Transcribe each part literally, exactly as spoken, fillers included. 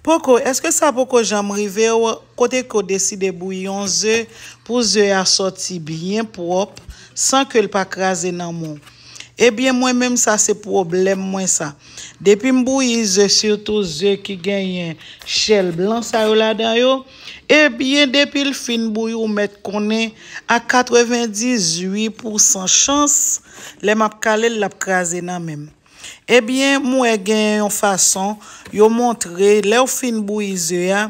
Poko, èske sa poko janm rive w, kote ke w deside bouyi yon ze pou ze a sòti byen pwòp san ke l pa kraze nan men w? Ebyen, mwen menm, sa se pwoblèm mwen sa. Depi m bouyi ze, sitou ze ki genyen chèl blan sa yo ladan yo, ebyen, depi l fin bouyi, ou mèt konnen a katrevendizuit pousan chans, lè m ap kale l, l ap kraze nan men m. Ebyen, m wè gen yon fason yo montre, lè w fin bouyi ze a,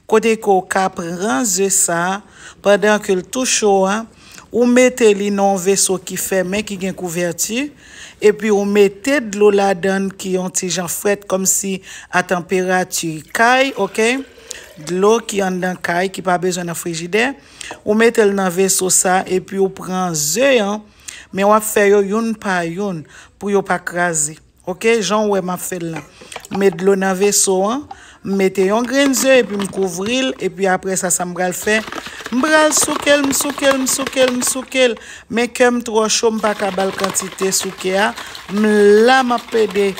kote ke w ka pran ze sa a, pandan ke l tou cho a, ou mete li nan yon veso ki fèmen, ki gen kouvèti, epi ou mete dlo ladan l ki yon ti jan frèt, kòmsi a tanperati kay, oke? Dlo ki anndan kay, ki pa bezwen nan frijidè. Ou mete l nan veso sa, epi ou pran ze an, men w ap fè yo youn pa youn pou yo pa kraze. Oke, jan w wè m ap fè l la. M met dlo nan veso an, m mete yon grenn ze epi m kouvri l, epi apre sa, sa m pral fè, m pral souke l, m souke l, m souke l, m souke l. Men kè m twò cho, m pa ka ba l kantite souke a. M la, m ap pede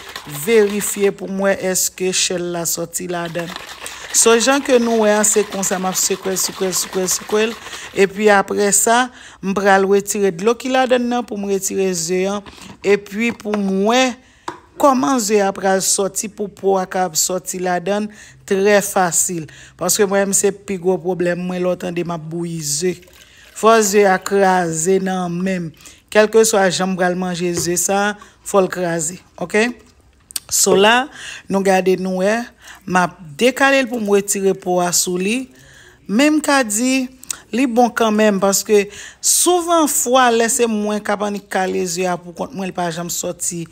verifye pou m wè èske chèl la sòti ladan l. So, jan ke nou wè an, se konsa m ap sekwe l, sekwe l, sekwe l, sekwe l. Epi apre sa, m pral retire dlo ki ladan l nan pou m retire ze an. Epi pou m wè kòman ze a pral sòti pou po a kapab sòti ladan l trè fasil. Paske mwen menm se pi gwo pwoblèm mwen lè w tande m ap bouyi ze. Fò ze a kraze nan men m. Kèlkeswa jan m pral manje ze sa, fò l kraze. Oke? So la, nou gade nou wè, m ap dekale l pou m retire po a sou li. Men m ka di, li bon kanmenm, paske souvan fwa, lè se mwen k ap annik kale ze a pou kont mwen, li pa janm sòti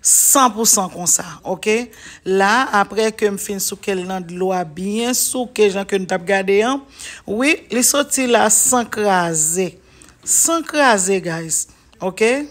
san pou san konsa, oke? La, apre ke m fin souke l nan dlo a, byen souke, jan ke nou t ap gade an, wi, li sòti la san kraze. San kraze, guys, oke?